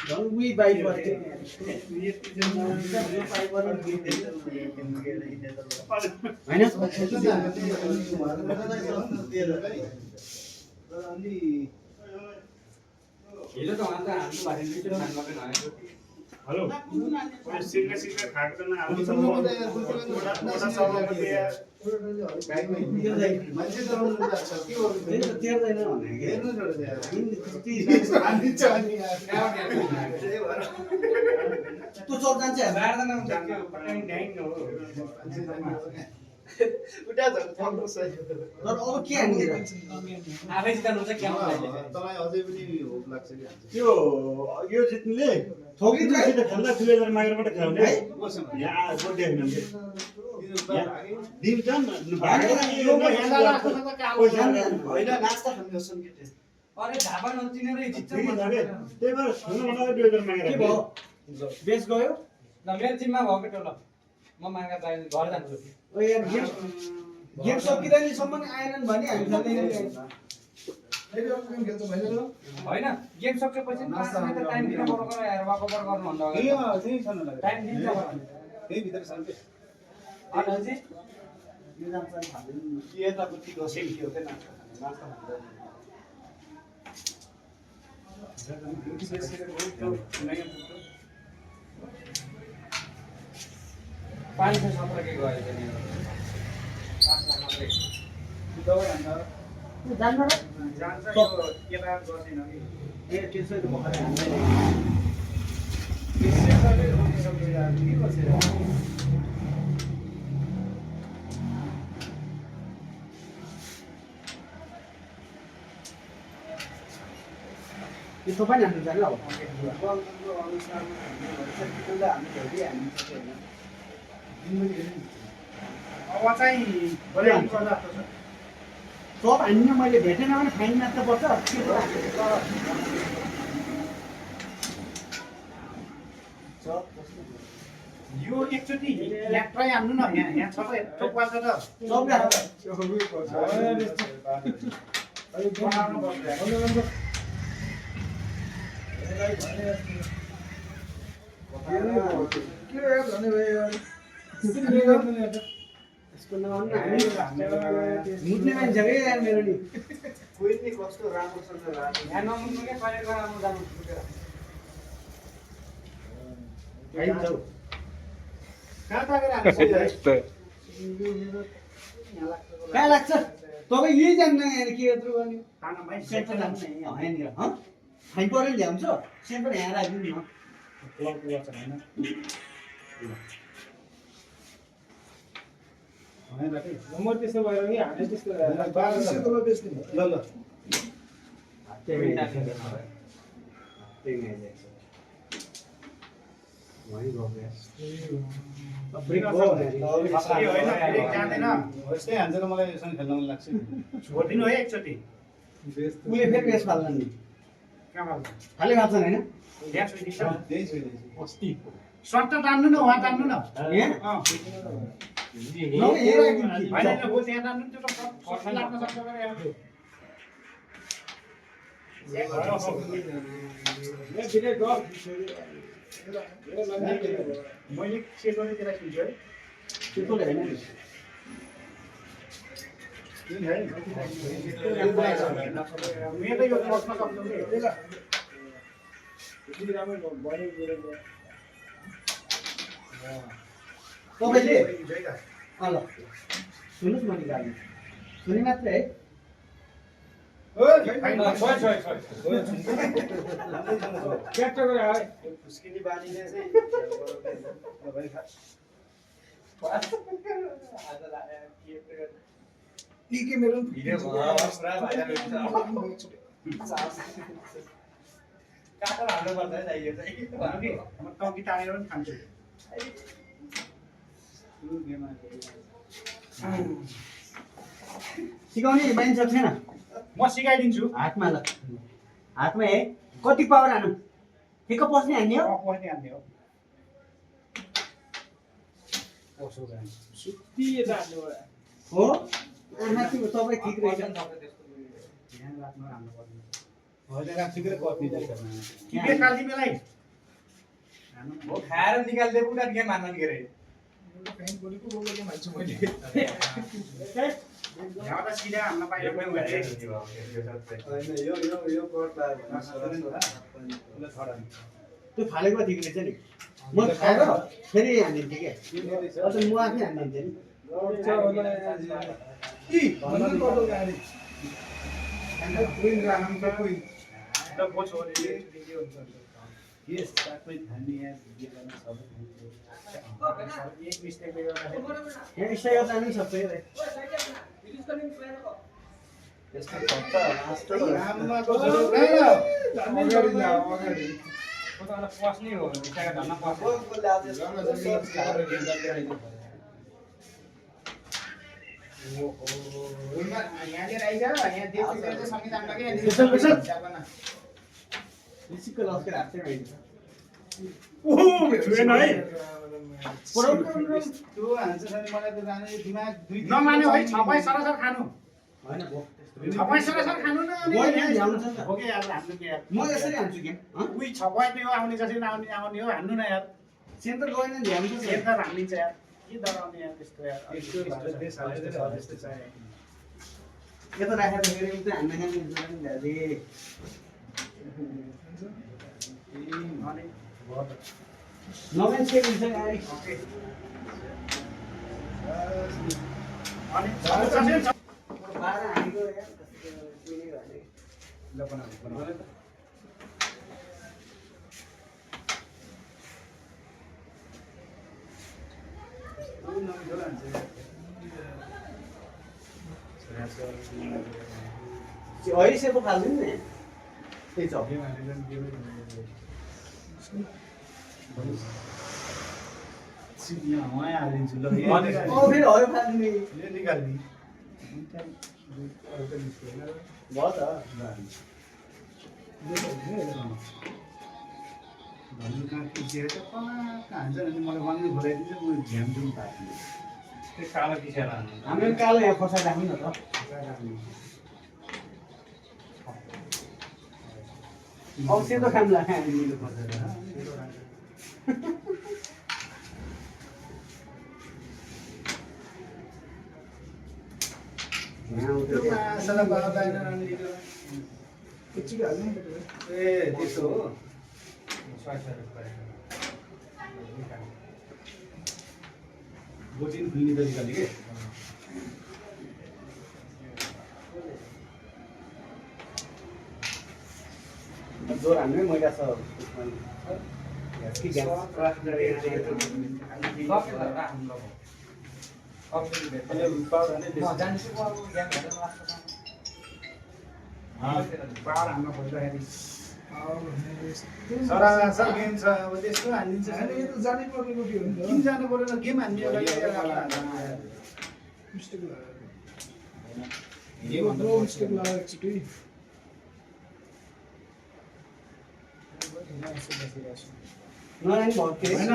Don't be by what hello सिक्का सिक्का खाएको त नहाल्नु मोटा सभापति मान्छे चलाउनु पर्छ के गर्नु तेर्दैन भने तँ चोक जान्छ बार्दैन उठा त फक्नु सही तर अब के हान्दिर आफै जिताउनु चाहिँ के आउँछ तपाईँ अझै पनि होप लाग्छ कि यो जित्नुले थोकी चाहिँ खेल्दा फिलेजर मागेरबाट खेलाउने है यहाँ बोट देख्नु दिल जान होइन नास्ता खानु जस्तो के अरे ढाबा नचिनेरै जित्छ त्यही भएर खेल्नु मलाई 2000 मागेर के भयो बेस गयो ल मेरो जिम्मा भएको टोल म मागा बाहिर घर जान्छु ओ यार गेम सकिँदैन सम्म आएनन् भने हामी खेल्दैन हैन गेम सकेपछि 5 मिनेट टाइम दिन बरोबर यार वाकओभर गर्नु भन्दा अगाडि टाइम दिन्छ बरु त्यही भित्र शान्ति अझै निजाम चाहिँ खाँदैन के त बुद्धि गसेन के हो के नास्ता खाँदैन पानी से सत्र के गयो नि 5 लाख मात्रै जान्छ र जान्छ यो केटा गर्दैन कि ए त्यसै त भएर हान्दैन त्यसैले रोटी सब्जी यार के बसेर यो तपाईँ हान्नु जाने अब गन्तव्य अनुसारमा हामी धेरै हामी सक्दैन अब चाहिँ बढी पर्दा सब हान्ने मैले भेटेन भने फाइन मात्र पर्छ यो एकचोटि यहाँ ट्राई हान्नु न यहाँ छ त टोकवा छ त सबले बनाउनु पर्छ यसको नाम मुट्ने मान्छे के यार मेरो नि कोही नि कस्तो राम्रोसँग यहाँ नमुन्नु के कहिले गराउनु जानु फुटेर खाइन्छौ कहाँ तागेर कहाँ लाग्छ तपाईँ यही जान्न यहाँ के यत्रो गर्ने खाना भाइ सेन्टर जान्छ यहाँनिर खाइ पऱ्यो नि ल्याउँछ सेन्टर यहाँ राखिदिनु न क्लब गर्छ हैन म त्यसो भएर कि हामी त्यस्तो 1200 को बेच्ने ल ल जाँदैन यस्तै हान्छ मलाई यससँग खेल्न मन लाग्छ छोडिदिनु है एकचोटि उसले फेरि बेस फाल्दैन नि कहाँ खालि खान्छन् होइन यहाँ छोइदिन्छ त्यही छ अस्ति सर्ट त तान्नु न वहाँ तान्नु न यहाँ होइन हो त्यहाँ तान्नु त्यो त खर्च लाग्न सक्छ मैले चेक गर्ने त्यसलाई सुन्छु है त्यस्तोले होइन नि मेरो त यो बस्न सक्छौँ तपाईँले ल सुन्नुहोस् म निकाल्नु सुने मात्रै है उसकिनी बानीले चाहिँ के मेरो टकी तानेर पनि खान्छु सिकाउने मानिन्छ छैन म सिकाइदिन्छु हातमा ल हातमा है कति पावर हानु ठिक्क पस्ने हान्ने हो पस्ने हान्ने हो सुत्ती जानु हो खाना कि तपाईँ ठिक रहेछ ध्यान राख्नु राम्रो पर्ने होइन ठिकै कति के काली बेलाइ हो खाएर निकाल्दै पुरा गेम हान्न के रे कहीँ बोलेको बोलेको मान्छे मैले एउटा सिधा हान्न पाइयो होइन यो कोट त्यो फालेको ठिक रहेछ नि म खाएर फेरि हानिदिन्थेँ क्या अझ म आफै हानिदिन्थेँ नि भन्नु पर्यो गाडी क्विन राख्नु त क्विन त पछि भने के हुन्छ यस सबै खाने यार भिडियोमा सबै एक मिस्टेकले गर्दाखेरि यहाँ स्टाइल जानु सक्छ है यस्तो खप्ता मास्टर आमाको छोरो गएर अगाडि जाऊ अगाडि पस्ने हो बिस्तारै धन्न पस्ने यहाँनिर आइज यहाँ देश संविधान लगे ऋषिको लस्कर हात चाहिँ आइदिन्छ त्यो हान्छ नि मलाई त जाने दिमाग दुई नमान्यो है छपाई सरासर खानु होइन छपाई सरासर खानु न अनि गएर ल्याउँछ नि त। हो के यार हाम्रो के यार म यसरी हान्छु के उही छपाई त्यो आउने जसरी नआउने आउने हो हान्नु न यार सेन्टर गएन ल्याउँछ नि सेन्टर हानिदिन्छ यार के डराउने यार त्यस्तो यार यस्तो भारत देश हालेर त्यस्तो चाहियो यता राखेर फेरि उता हान्न खाने रे अनि नमेन सेक हुन्छ गाडी अनि बाह्र हानेको यार कुनै भने अहिले सेतो फाल्दिनु नि त्यही छ उहाँ हालिदिन्छु ल फेरि हयो फाल्दिने यो निकाल्ने भयो त भन्नु कहाँ पिसेर त कहाँ हान्छ अनि मलाई वाङ्गे घोराइदिन्छ म झ्याम जुम पार्छु त्यो कालो पिसेर हामीले कालो यहाँ फसाइ राख्नु न त अब सेतो खामला हामीले मासला पाउँदैन ए त्यस्तो हो बोटिन खुल्ने तरिकाले के जोर हान्नै मैला छ बाह्र हान्न खोज्दाखेरि सरासर गेम छ अब त्यस्तो हानिदिन्छ किन जानु परेन गेम हान्ने नरानी भयो के होइन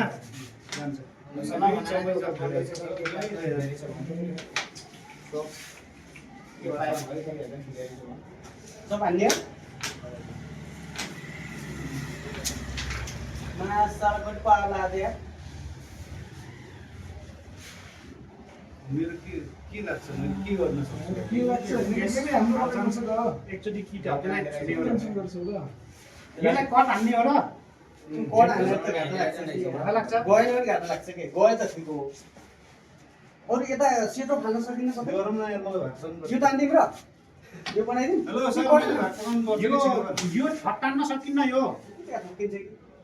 सब हान्ने मासाको पाला दे मेरो के लाग्छ मैले के गर्न सक्छु एकचोटि किट यसलाई कट हान्ने हो र कोड हाल्नु त घाटा लाग्छ नि घाटा लाग्छ? गएन पनि घाटा लाग्छ के गए त ठिक हो अरु यता सेतो खान सकिन्न सबै गरम न यार मलाई भात यो तान्दिम र यो बनाइदिम हेलो सर यो ठट्टान्न सकिन्न यो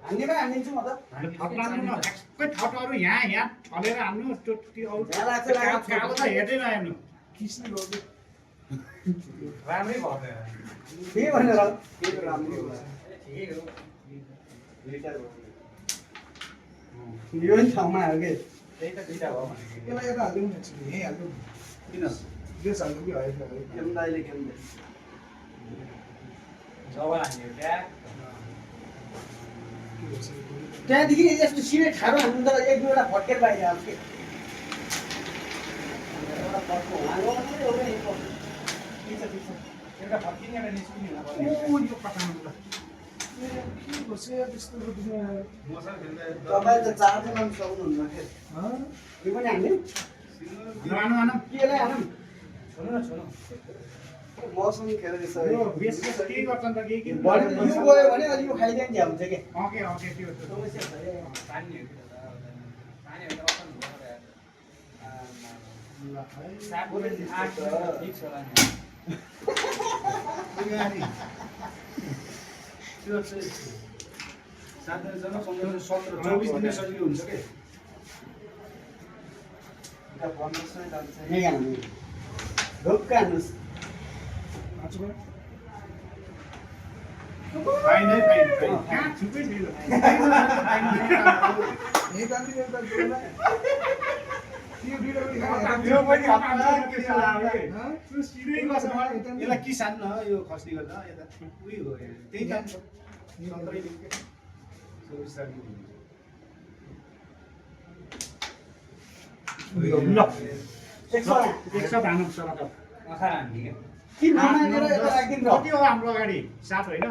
हान्ने भए हानिदिन्छु म त ठट्टान्नु न ठ्याक्कै ठट्टहरू यहाँ ठलेर हान्नु त्यो अरू यहाँ लाग्छ, कालो त हेर्दै नहेर्नु राम्रै भयो त के भनेर के राम्रो ठिकै हो यो नि ठाउँमा हो के त्यही त दुईटा भयो भनेको किन केमदाइले केमदे जब हान्यो क्या त्यहाँदेखि यस्तो सिधै ठाडो हान्नु त एक दुईवटा फट्केर बाहिर आउँछ के एउटा फट्को हाल्नु मात्रै हो नि एउटा फर्किने एउटा निस्किने हुन पर्ने। ओ यो पकाउनु ल के बसे त्यस्तो दुनिया मसँग खेल्दा तपाईँ त चार्ज गर्न सक्नुहुन्न के यो पनि हाल्ने नआनु आनु केलाई हालौँ छोड्नु न छोड्नु। मसँग खेल्दैछ यो बेस के गर्छन् त के बढी यो गयो भने अलि यो खाइदियो नि हुन्छ के ओके ओके त्यो त समस्या छ रे। पानी हो कि दादा, पानी हो भने त असन हुँदैन यार। ल है सात बजे 8 फिक्स होला नि। त्यो चाहिँ 7 जना 15 17 24 दिन सजिलो हुन्छ के एउटा 1500 जान्छ यही हाल्नु ढोक्क हाल्नुहोस् आज भयो फाइन है फाइन फाइन कहाँ छुपै छैन यही जान्छ नि एउटा जोडमा त्यो भिडियो यो पनि हप्ता के लाग्यो त्यो सिधै गर्छ मलाई यसलाई कि सान्न यो खस्नी गर्दा यता उही हो त्यही काम छ 17 दिन के 24 तारिक ल एक साथ हानौँ सर अखार हान्ने क्या। कि नमानेर यता राखिदिनु र कति हो हाम्रो अगाडि 7 होइन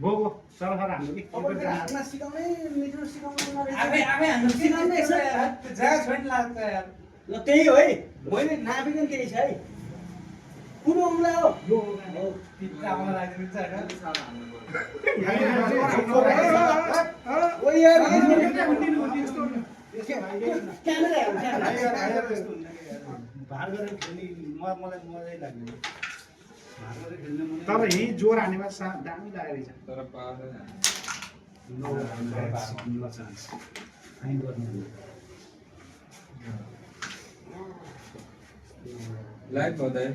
गो सरसर हाम्रो कि अब फेरि हान्न सिकाउनै मिठो सिकाउनु नरहेछ। आफै हान्नु सिकाउनु सिकाउनु यसो यार। त्यो जग्गा छोड्नु लाग्छ यार। ल त्यही हो है मैले नापेको नि त्यही छ है कुरो औँला हो पिज्जा आउन लागिदिन्छ होइन। ओ यार क्यामेरा क्यामेरा भार गरेर खेल्ने मलाई मजै लाग्दैन भार गरेर खेल्ने मलाई तर यही जोर हानेमा दामी लागेको रहेछ तर पाएर लाइभ हो दाइ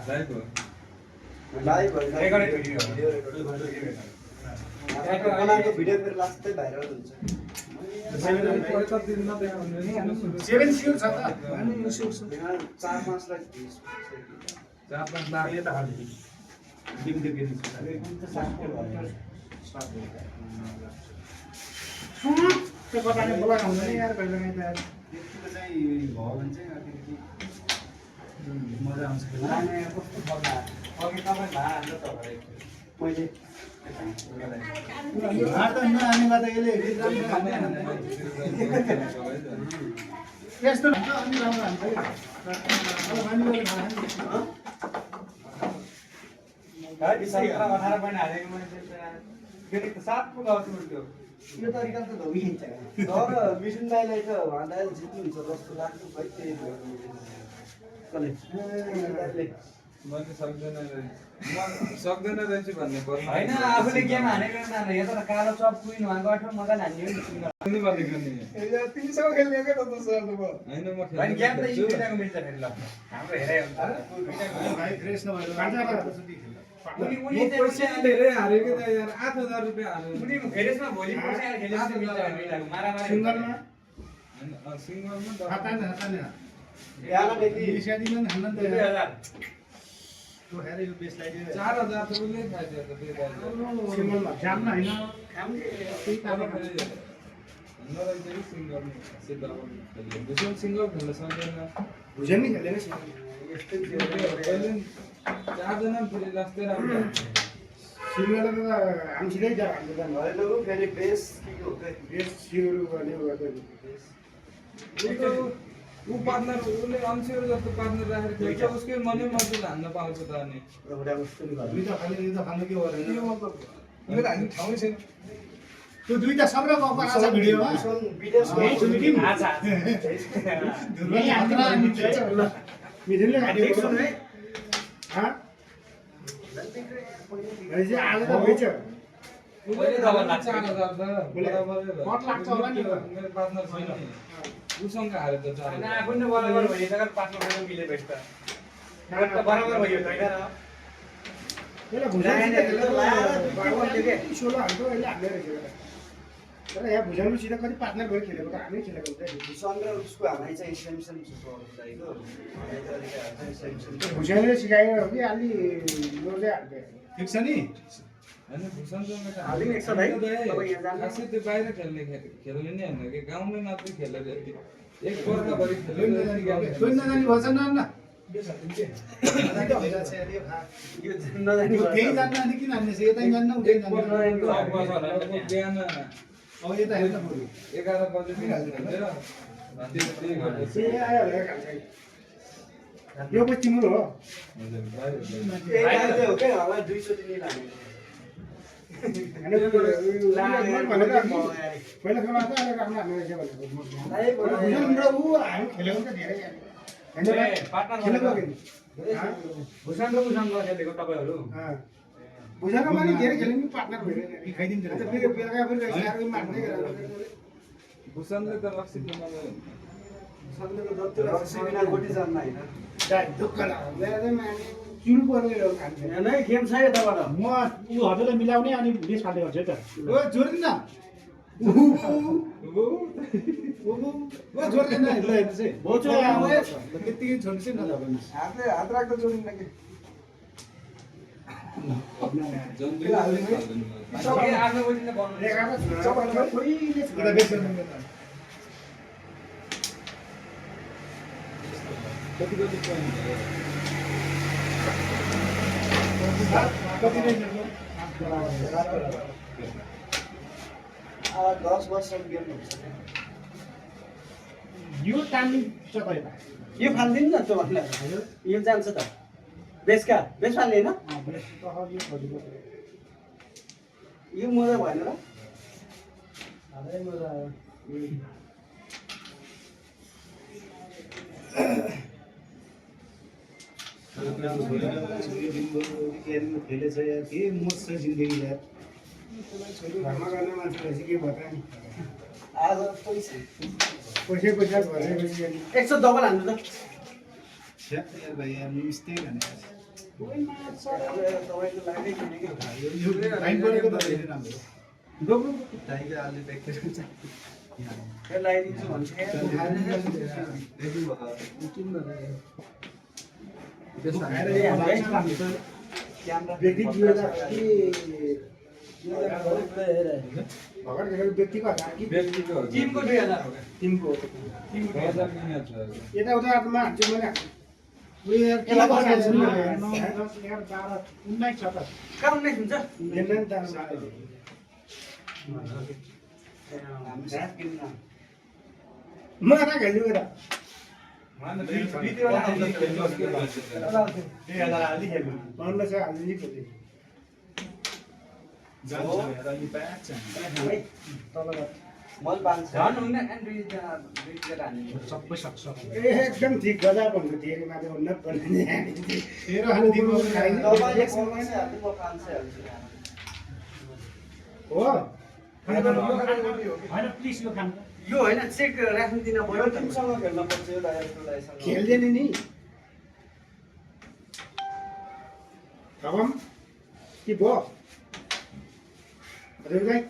लाइभ हो लाइभ भयो रेकर्डेड भिडियो। बनाएको भिडियो फेरि लास्टै भाइरल हुन्छ 7 सियर छ त 4-5 लाख 4-5 लाख यता हाल्दै टिम त्यो गेम त्यो कताले बोलाएको हुँदैन यार कहिले काहीँ त त्यतिको चाहिँ भयो भने चाहिँ अलिकति मजा आउँछ खेल्न कस्तो बग्ला अघि तपाईँ भा हान्नु त अगाडि। मैले भार त नहानेमा त यसले यस्तो हुन्छ अनि राम्रो हुन्छ कि सत्र 18 पनि हालेको मैले त यार। फेरि त 7 पो गाउँछु उल्टो। यो तरिका त धोकिन्छ तर मिठुन दाइलाई त भन्दा जित्नुहुन्छ जस्तो लाग्छ खै त्यही भयो कसले दाइले मैले सक्दैन रहेछ म सक्दैन रहेछ भन्ने पर्छ होइन आफूले गेम हानेको न यो त कालो चप कुइन भएको ठाउँ मजाले हान्ने हो नि सिङ्गल। नि भनेको नि तिमीसँग खेल्ने क्या त सर हैन म होइन गेम त खेल्छु दुईटाको मिल्छ फेरि ल। हाम्रो हेराइ हुन्छ। भाइ फ्रेस नभएर उनी म उनी पैसा धेरै हारेको त यार 8000 रुपैयाँ हाल्यो उनी फेरेसमा भोलि पैसा आएर खेलेपछि मिल्छ भने मिलाएको मारामारी सिङ्गलमा सिङ्गलमा हताने हताने बिहान बेली निस्यादिन नि हान्न नि त 2000 त्यो हेर यो बेसलाई 4000 त उसले खाइदियो त त्यो गाडी सिङ्गलमा जान्न होइन त्यही काम नरहेछ कि सिङ्गल सिधा दुसरो सिङ्गल खेल्न सक्दैन भुजेन नि खेल्दैन यस्तै पहिले 4 जना फेरि लास्टै राम्रो सिङ्गल त हामीसितै जा हाम्रो जानु होइन फेरि बेस के हो बेस सिउहरू गर्ने गर्दैन ऊ पार्टनर उसले अनस्योर जस्तो पार्टनर राखेर खेल्छ उसकै मनै मजले हान्न पाउँछ त अनि एउटा जस्तो नि गर्नु दुईटा खाने के गरेन मेरो हामी ठाउँै छैन त्यो दुईटा सबैको गएको आछ भिडियोमा विदेशमा आछा धुर्वले हात्र मिथिनले देख्छु खाएको है हाँ अहिले आज त भइछ मैले डबल लाग्छ। 4000 त बराबरै भयो कट लाग्छ होला नि त। मेरो पार्टनर छैन उसँग हारे त 4000 आफू नै बराबर भयो त पाँच मिनेट मिले बेस्ट त बराबर भयो त होइन त्यसलाई भुजाउनु के 16 हाल्थ्यो अहिले हाल्ने रहेछ तर यहाँ भुजाउनुसित कति पार्टनर भएर खेलेको त हामी खेलेको हुन्छ नि सँग उसको हामी चाहिँ सेमसन दाइको सेमसन भुजाउनुले सिकायो कि अलि लोले हाल्थ्यो ठिक छ नि हैन भुसनसँग त हालिने छ भाइ तपाईँ यहाँ जानु खासै त्यो बाहिर खेल्ने खेल्ने नै हैन कि गाउँमै मात्रै खेलेर एक वर्षभरि खेलेर नजानी भन्छ न भइरहेछ यार यो खा। यो नजाने यो केही जान्न अनि किन हान्ने छ यतै जान्न उतै जान्न सब बस होला नि बिहान अब यता हेर्न बरु 11 बजेदेखि हालेर त्यही गर्दैछ। ए आयो होला खान्छ यो पनि तिम्रो हो हो क्या होला 200 दिने लाने पहिला खेला त अहिले राम्रो हाल्नु रहेछ भनेको ऊ हामी खेलेको त धेरै पार्टनर खेलेको भुसान र भुसान खेलेको तपाईँहरू बुझाएको पनि धेरै खेल्यो नि पार्टनर भएर खाइदिन्छ अन्त फेरि बेलुका फेरि गाह्रो मार्दै भुसनले त रक्सी बनाउनु रक्सी बिना गोटी जान्न होइन दुःख लाग्यो माने चुल पर्ने खान्छ नै गेम छ यताबाट म ऊ हजुरलाई मिलाउने अनि बेस फाल्दै गर्छु है त ओ जोड्दिन न ओ जोड्दिन ल हेर्नु चाहिँ बोचो त्यतिकै छोड्नु चाहिँ नजानु हात राख्दा जोडिन्न कि जन्दिला हाल्दैन सबै 8 बजेतिर बनाउनु उता बेस गर्नु कति कति पोइन्ट भयो कति नै 10 वर्षसम्म गेम हुन्छ यो टाइमिङ चाहिँ कहिले यो फाल्दिनु न त्यो भन्दा यो जान्छ त बेसका बेस फाल्ने होइन यो मजा भएन र मजा आयो खेलेछ यार के मस्त जिन्दगी यार घरमा गर्ने मान्छे रहेछ के भयो नि आज पैसा पैसा भरेपछि 100 डबल हान्नु त यार भाइ यार मिस्टेक भने तपाईँको लागि किनेको यो टाइम परेको त धेरै राम्रो दोब्रो टाइगर आलु प्याक फेरि लगाइदिन्छु भन्छ व्यक्ति भर्खर खेलेको व्यक्तिको हजार कि व्यक्तिको टिमको 2000 हो क्या टिमको 2000 किन छ यताउतामा हान्छु मैले उयो यार के यसलाई गर्छ गर्छ? 19 छ त कहाँ 19 हुन्छ हेर्न नि त म कहाँ खेल्छु त पन्ध्र सय हाल्नु नि खेल्छु मल पान्छ झन् हुन्न नि दुई जना हान्ने सबै सक्छ एकदम ठिक गजा भन्नु धेरै मात्रै उन्नत भन्ने तेरो हाल दिनु खाइन्छ तपाईँले कमाइस हाल्नु म 500 हाल्छु हो होइन प्लिज यो खानु यो होइन चेक राख्नु दिन भयो टिमसँग खेल्न पर्छ यो दाइसँग खेल्दैन नि खबम के भयो हजुर भाइ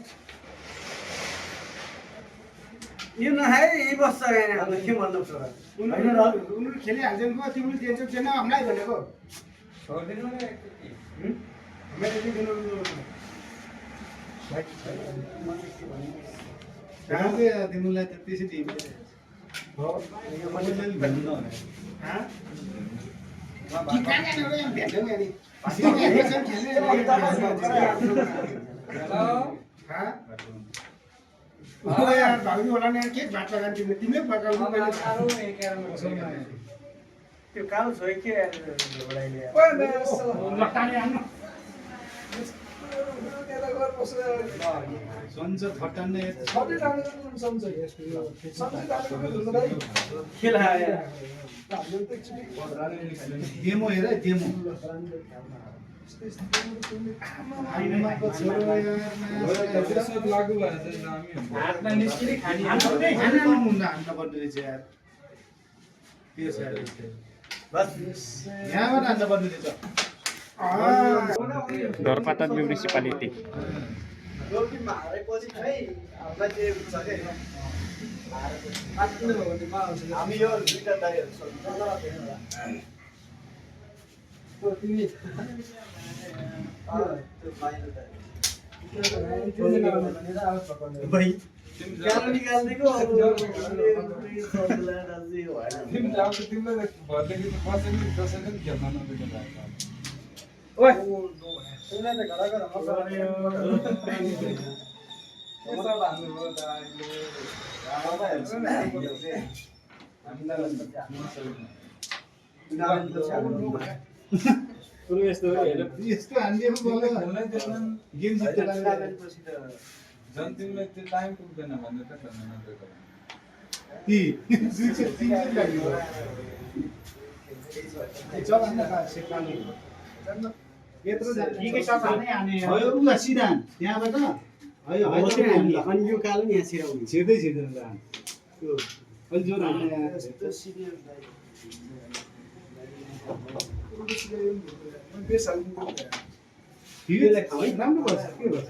यो नखाए यही बस्छ होइन हाम्रो के भन्नु छ उनीहरू खेलिहाल्छन् पो तिमीले दिन्छौ छैन हामीलाई भनेको छोडिदिनु नि मैले दिनु तिमीलाई त त्यसै दिनु हो भन्नु भाउजू होला नि के भात पकाउनु तिमीले पकाउनु त्यो कालो छ के सन्च थट्टान्ने खेल डेमो हेर है डेमो लागु भएछ हामी हातमा निस्किने खाने हान्न पर्ने रहेछ यार त्यो छ यार बस यहाँबाट हान्न पर्ने रहेछ Dorpata Municipality. गोलकिपमा हारेपछि खै हामीलाई के हुन्छ के हामी यो दुईटा दाइहरू भाइ क्यालो निकाल्दिएको अब तिमी जाऊ तिमीलाई भर्देखि त कसैले कसैले पनि खेल्न नदिएको भएको ओइ तिमीलाई त घरा घरा मजा यसो भन्नुभयो त अहिले यस्तो हान्दिएको बोल्यो खेल्नै दिएनन् गेम जित्दै झन् तिमीलाई त्यो टाइम पुग्दैन भनेर त खेल्न नदिएको ती यत्रो ठिकै छ भने हाने भयो उला सिधा त्यहाँबाट भयो अनि यो कालो नि यहाँ सिराउने छिर्दै छिर्दैन त्यो अलि जोर हान्ने ठिकै छ राम्रो गर्छ के गर्छ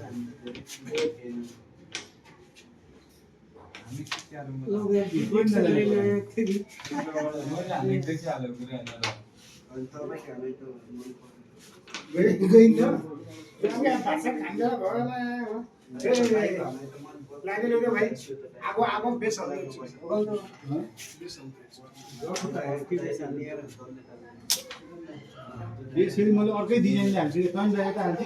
हामी क्यारममा मैले हामी देखिहाल्यो कुरा होइन र गइन्छ भाषा खान्छ भएन लाग्यो भाइ आगो आगो बेस यसरी मैले अर्कै डिजाइन हाल्छु यो तन रहेको हाल्छु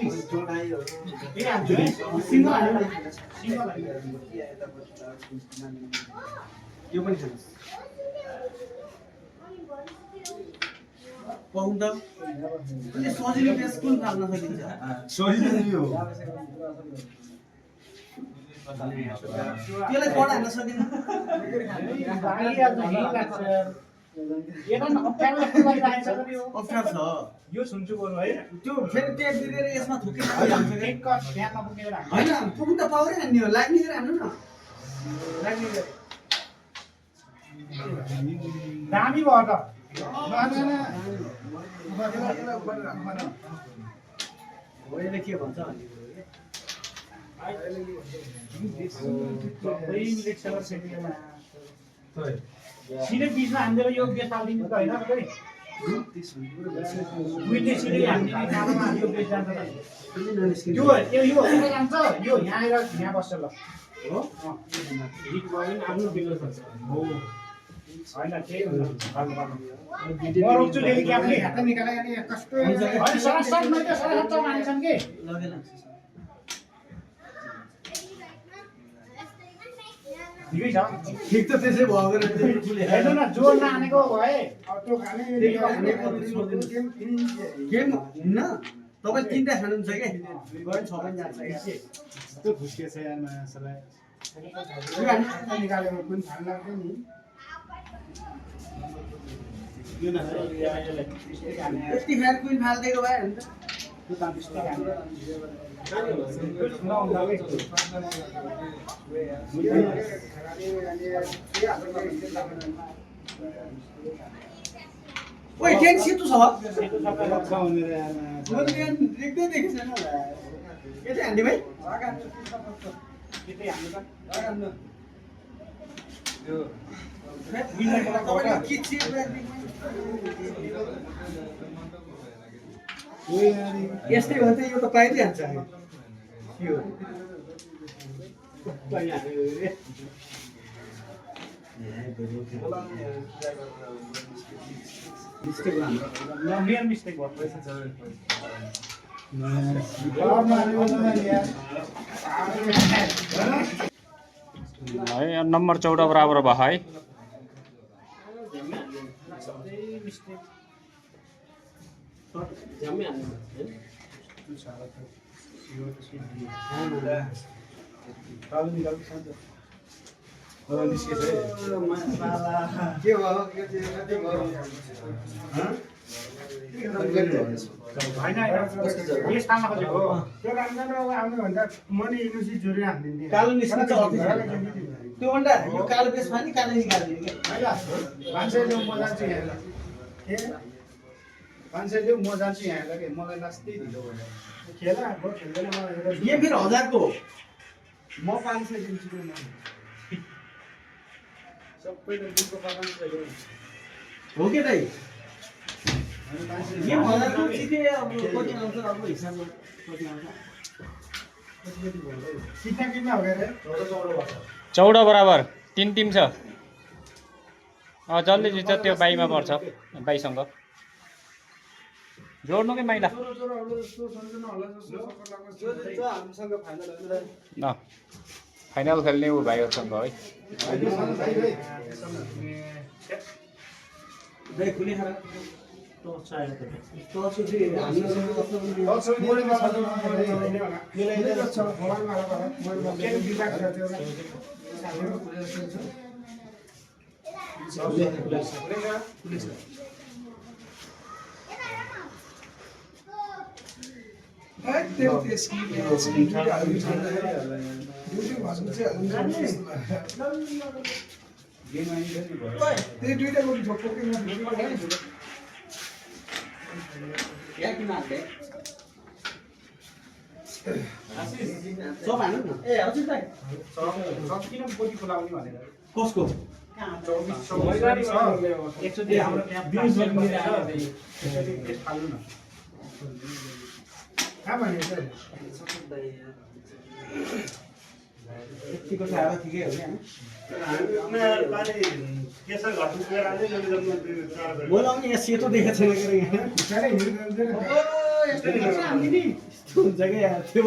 यो पनि खानुहोस् पाउँदा सजिलो बेस कुन फाल्न सकिन्छ सजिलो यो त्यसलाई पढ हाल्न सकिन्छ अप्ठ्यारो छ यो सुन्छु बोल्नु है त्यो फेरि टेप दिएर यसमा थुकेर एक कट ध्यान नपुगेर होइन पुग्नु त पाउरै हान्ने हो लाग्ने गरेर हान्नु न दामी भयो त होइन के भन्छ सिधै बिचमा हान्देर यो बेस हालिदिनु त होइन कतै दुईले सिधै हान्दिने काममा यो बेस जान्छ त यो जान्छ यो यहाँ आएर यहाँ बस्छ ल हो हिट भयो भने आफ्नो बिग्र सक्छ हो होइन केही हुन्छ म रोक्छु डेली क्यापले हात निकालेर नि कस्तो होइन सरासर मैले सरासर मान्छन् के लगेन ठिकै छ ठिक त त्यसै भयो भने हेर्नु न जोर नहानेको भए त्यो खाने गेम हुन्न तपाईँ तिनवटा खानुहुन्छ क्या गयो छ पनि जान्छ त्यो खुस्किएछ यार मासलाई निकालेको पनि खान लाग्थ्यो नि यो न यति खाएर कुइन फालिदिएको भए हुन्छ ओइ टेन सेतो छ भनेर यार मैले टेन देख्दै देखेको छैन होला यतै हान्ने भाइ तपाईँले के चिज यस्तै हो त यो त पाइदिइ हाल्छ यो मेरो मिस्टेक भयो पैसा है नम्बर 14 बराबर भयो है के कालो निस्किन्छ त्योभन्दा यो कालो बेस पानी कालो निकालिदिने म जान्छु यहाँ लगे मलाई लास्टै ढिलो भयो यो फेरि 1000 को म 500 दिन्छु हो के दाइ यो 1000 को सिधै अब कति आउँछ अब हिसाबमा कति आउँछ कितना हो गया रे 14 वर्ष 14 बराबर 3 टिम छ। जसले जित्छ त्यो बाईमा पर्छ, बाईसँग जोड्नु कि माइला हामीसँग फाइनल न फाइनल खेल्ने ऊ भाइहरूसँग है। कसको यतिको खाएर ठिकै हो मैले पनि यहाँ सेतो देखेको छैन हुन्छ क्या त्यो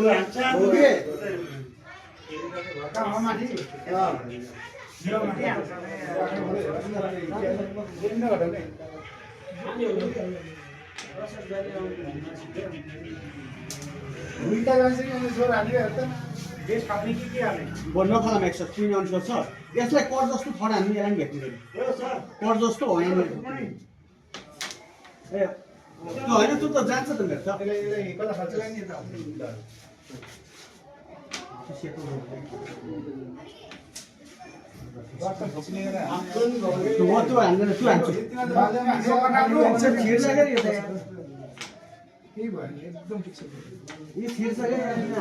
नखाला म्याक्स क्विन अनुसार छ यसलाई कट जस्तो फड हामी यसलाई भेट्नु कट जस्तो हो यहाँ ए त्यो होइन त्यो त जान्छ त भेट्छ त्यो हान्दैन त्यो हान्छु यो थिर्छ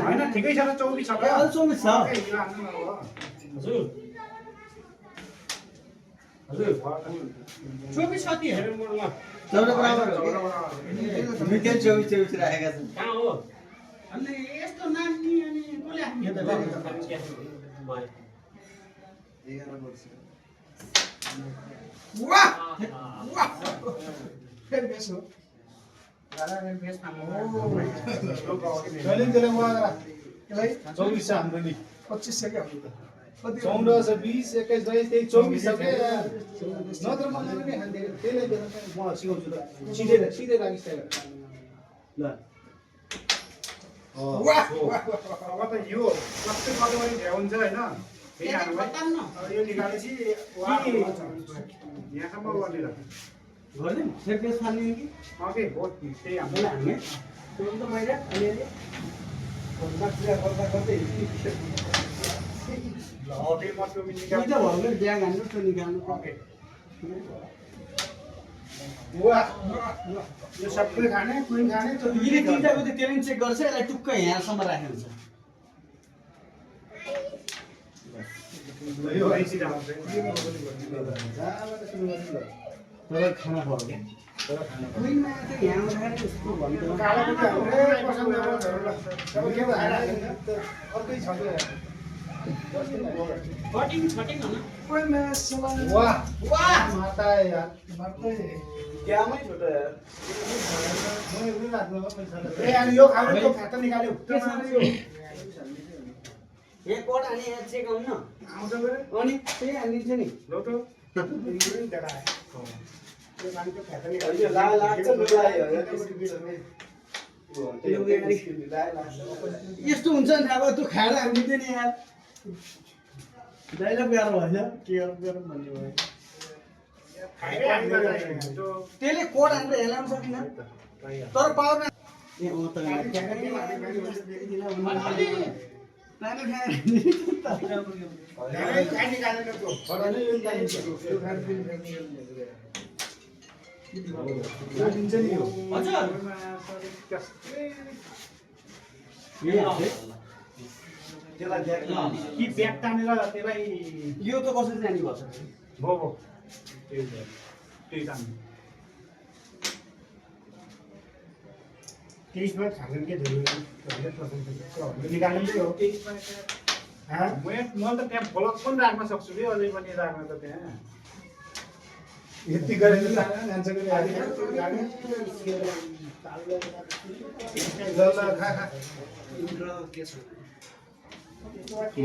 होइन ठिकै छ र 24 छ 24 छ चौबिस कति हेरौँ मोडमा 14 बराबर हो मिटेल 24 राखेका छन् कहाँ हो अनि यस्तो नानी अनि कोले यो त 11 वर्ष वाह वाह फेरि बेसो चौबिस छ हाम्रो नि 25 छ क्या 14 छ 20 21 22 23 24 छ के नत्र मलाई पनि खान्थे त्यसले म सिकाउँछु त सिधै राखिस् त्यहाँ ल वाह अब त यो सबै कदमले भ्याउँछ हैन फेरि हाल्नुलाई यो निकालेपछि यहाँसम्म गर्ने र गर्दैन सेकेन्ड फाल्ने कि ओके हो त्यही हाम्रो हामीले त्यो त मैले अलिअलि गर्दा गर्दै ल त्यही मटो मिल्ने त्यो त भयो भने ब्याग हान्नु त्यो निकाल्नु ओके वाह यो सबै खाने कुइन खाने त्यो यिले तिनटाको त त्यसले चेक गर्छ यसलाई टुक्कै यहाँसम्म राखेको हुन्छ यो आइसी जान्छ तर खाना भयो क्या कुइनमा त यहाँ राखेर यस्तो भन्नु कालो पनि हाल्ने पसन्द अब के भएर अर्कै छ कटिङ कटिङ हैन वाह वाह माता यार क्यामै छोटो यार ए अनि यो खानु त फ्याट निकाल्यो ए कोड अनि यहाँ चेक आउन आउँछ गरे अनि त्यही हालिदिन्छ नि लो त यो देखाए यो खानु त फ्याट यो निकाल्यो लाग्छ लुगायो यस्तो हुन्छ नि अब त्यो खाएर हालिदिन्छ नि यार डाइलग गाह्रो भएछ के गरौँ भन्ने भयो त्यसले कोड हानेर हेलाउन सकिन तर पावर ए म त कि ब्याग तानेर त्यसलाई यो त कसरी जाने भन्छ भो भो त्यही तान्नु 23 मिनट खाने के धेरै 100% निकाल्नु चाहिँ हो मैले त त्यहाँ ब्लक पनि राख्न सक्छु कि अझै पनि राख्न त त्यहाँ यति गरेर जान्छ कि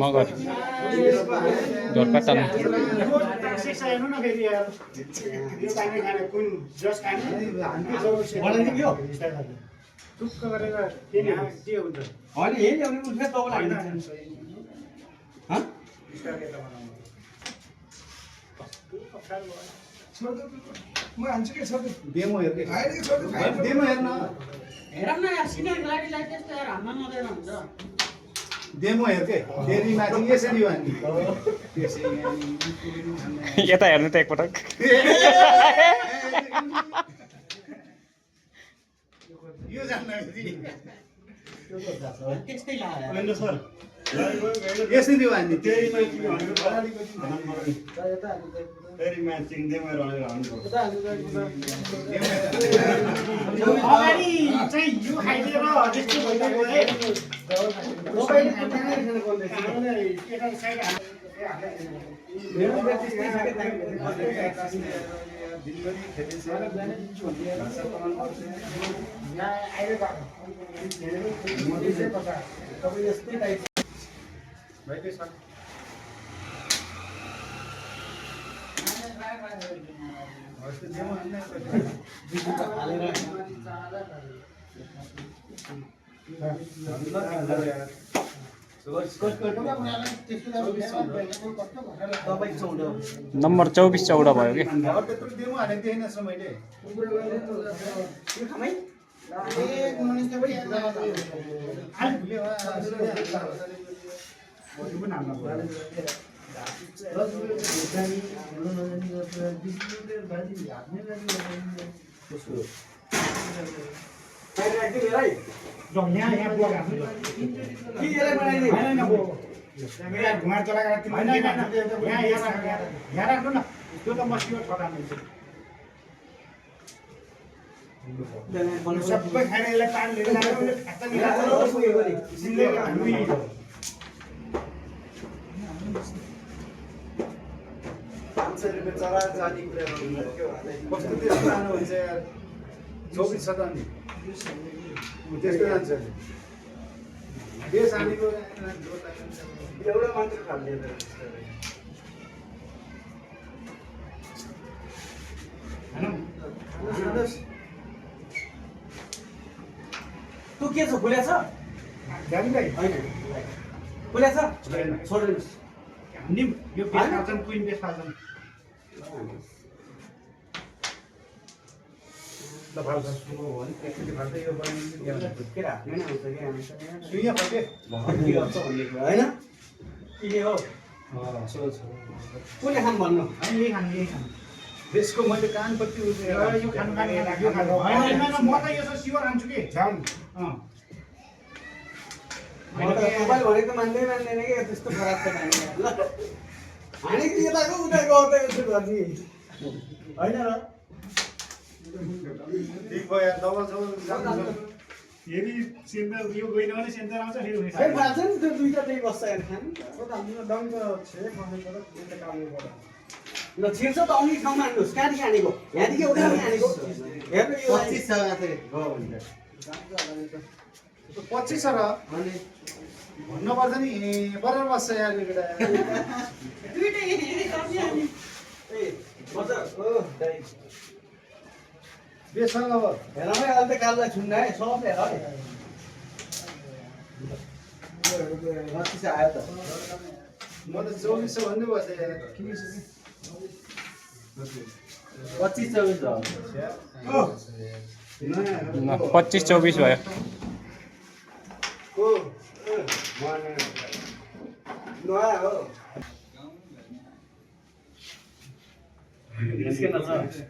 मगर ढोरपाटन हेर्नु न फेरि यार यो खाने खाने कुन जस खाने बनाइदियो टुक्क गरेर के हुन्छ होइन यही ल्याउने उसले तपाईँलाई हालिदिन्छ हँ म हान्छु के छोड्छु डेमो हेर्दै अहिले छोड्छु डेमो हेर्न हेरौँ न यार सिनियर लाडीलाई त्यस्तो यार हान्न नदिएर हुन्छ डेमो हेर के फेरि माथि यसरी हो हामी यता हेर्नु त एकपटक यो जान्न त्यस्तै लाग्यो यसरी हो हामी अगाडि चाहिँ यो खाइदिएर त्यस्तो भइरहेको है यता साइड नम्बर 24-14 भयो कि त्यत्रो डेमो हालेको थिएन रहेछ मैले यहाँ ब्लक हाल्नु कि यसलाई बनाइदिए होइन घुमाएर चलाएर यहाँ राख्नु न त्यो त मस्कियो ठटा मिल्छ सबै खाएर यसलाई पानी लिएर कस्तो त्यस्तो लानु हुन्छ यार 24 छ त अनि त्यस्तो जान्छ देश हानेको एउटा मात्र खाल्ने तँ के छ खुल्या छ गाडीलाई होइन खुल्या छ छोड्नुहोस् हामी यो बेस फाल्छन् क्विन बेस फाल्छन् ल फाल्छ सुइया फर्के होइन के हो कसले खानु भन्नु हामी यही खानु यही खानु देशको मैले कानपट्टि यो खानु खाने यो खानु होइन म त यो चाहिँ सिवर खान्छु कि झ्याउ मोबाइल भनेको मान्दैन कि त्यस्तो खराब त खाने ल हानेको यताको उताको आउँदा यसो गर्ने होइन र ठिक भयो यार डबल फेरि सेन्टर यो गएन भने सेन्टर आउँछ फेरि उनी फेरि थाहा छ नि त्यो दुईटा त्यही बस्छ यहाँ खानु डङ त छे खानु पर्यो एउटा काट्नु पर्यो ल छिर्छ त अन्य ठाउँमा हान्नुहोस् कहाँदेखि हानेको यहाँदेखि एउटा हानेको हेर्नु यो 25 छ मात्रै गयो भने 25 छ र अनि भन्नुपर्छ नि बराबर बस्छ यार यो केटा दुईटै ए बजार ओ दाइ बेस अब हेरमै अहिले त काललाई छुन्न है सब हेर है 25 आयो त म त 24 भन्दै बसेँ यार 25-24 हो 25-24 भयो को नयाँ हो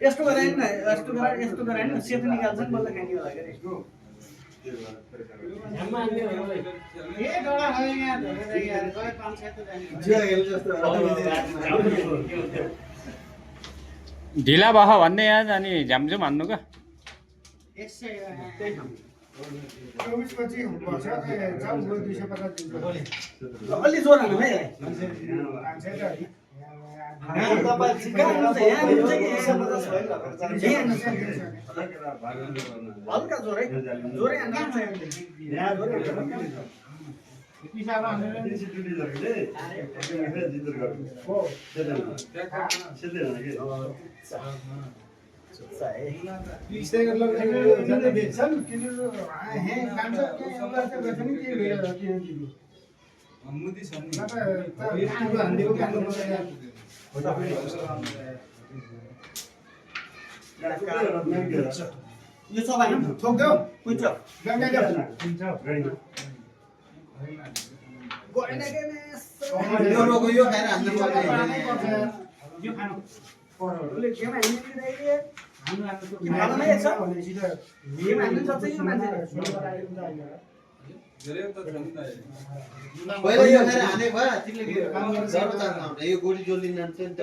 यस्तो गराएन न यस्तो गराएन सेतो निकाल्छन् बल्ल खाने होला के ए डडा भयो यहाँ धेरै यहाँ गए 5-7 त जाने जिया हेल जस्तो ढिला भयो भन्ने यहाँ अनि झ्यामझुम हान्नु क्या यसै त्यही ठाउँ 24 पछि हुनुपर्छ जाऊ 250 दिन्छ अलि जोर हाल्नु है मान्छे त तपाईँ सिकाउनुहुन्छ यहाँ हुन्छ कि 250 हल्का जोरै जोरै हान्नु पिसाबा हानेर स्टेकर लगेको जति बेच्छन् किलो हे कान्छ के एउटा चाहिँ गर्छ नि के भेट के दिनु मुदी छ नि नत्र यस्तो हान्दिएको काम्रो यो सबै हैन ठोक्देऊ कुन्छ गङ्गा जाऊ गएन के यो रोगो यो खाएर हान्नु पर्छ यो खानु उसले गेम हान्नु दिँदैन हाल्नै छ गेम हान्नु सक्छ यो मान्छेले धेरै त छ नि त पहिला यो खाएर हाने भए तिमीले काम गर्न जरुरत छैन यो गोली जोलिन जान्छ नि त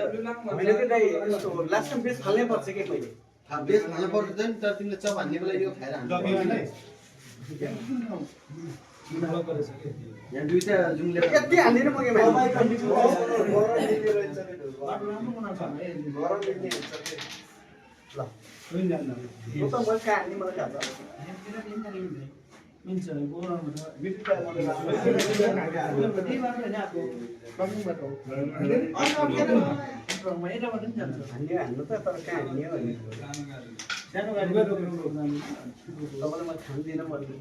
मैले के दाइ यस्तो लास्ट टाइम बेस हाल्नै पर्छ के पहिले बेस हाल्नु पर्दैन तर तिमीले चप हान्ने बेला यो खाएर हान्नु यहाँ दुईटा जुङले यति हाल्दिनँ म गेम हाल्नु ल होइन जान्न यो त म कहाँ हाल्ने मलाई थाहा छ मिन्छ गोराबाट हान्ने हान्नु त तर कहाँ हान्ने हो भने सानो गाडी गएर तपाईँलाई म खान्दिनँ मैले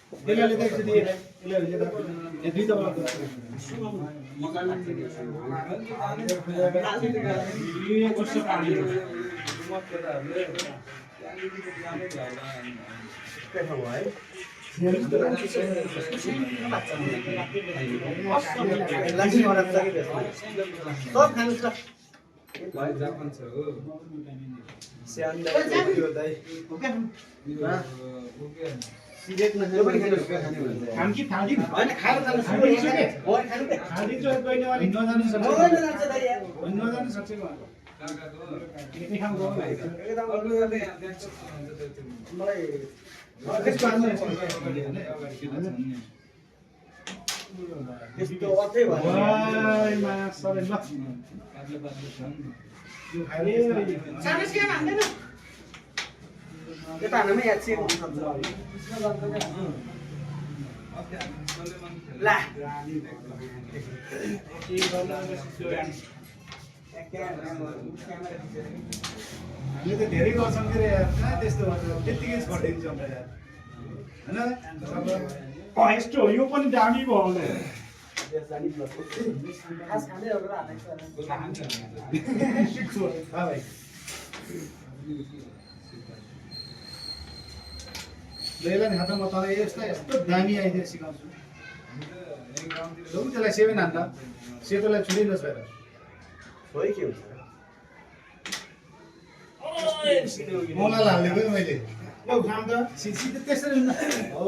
त्यसले त एकचोटि यसलाई दुई तबला यो कस्तो पानी सब खानु छ जापान छ हो सिगरेट नखाने खाने भन्छ खान कि थाली होइन खाएर जानु खानु खानु थाली चाहिँ गइने वाली नजानु सक्छ जान्छ दाइ यार नजानु सक्छ यति खानु गयो एकदम अरु गर्ने यहाँ देख्छ मलाई यस्तो अर्थै भयो माया सबै ल यो खाले सानस के भन्दैन यता हान्नुमै याद चाहिँ हुन सक्छ ला हामीले त धेरै गर्छौँ के यार कहाँ त्यस्तो गर्छ त्यतिकै छोडिदिन्छौँ त यार होइन यस्तो यो पनि दामी भयो भने खास खाँदै हो र भाइ लैला नि हातमा तँलाई यस्तो दामी आइदिएर सिकाउँछु लौ त्यसलाई 7 हान्दा सेतोलाई छुडिनुहोस् भएर खोइ के हुन्छ मलाई हालेको मैले लौ खाम त सिधै त्यसरी हुन्न हो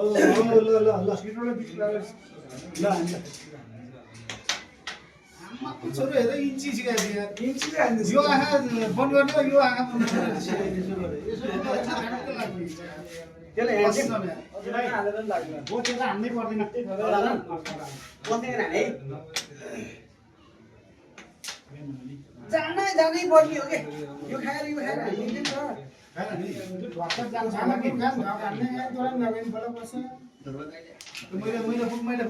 ल ल ल सिटोलाई बिच लगाएर ल हान्छ आमाको छोरो हेर इन्ची सिकाएको यार इन्ची हान्दैछ यो आँखा बन्द गर्ने यो आँखा बन्द गर्ने त्यसले हालेर नि लाग्दैन हो त्यसलाई हान्नै पर्दैन बस्दैन है जानै पर्ने हो के यो खाएर हालिदिन्छ नि त हैन नि वाट्सएप जान्छ होला कि काम हान्ने यहाँ तोरा लगाइन बल पर्छ मैले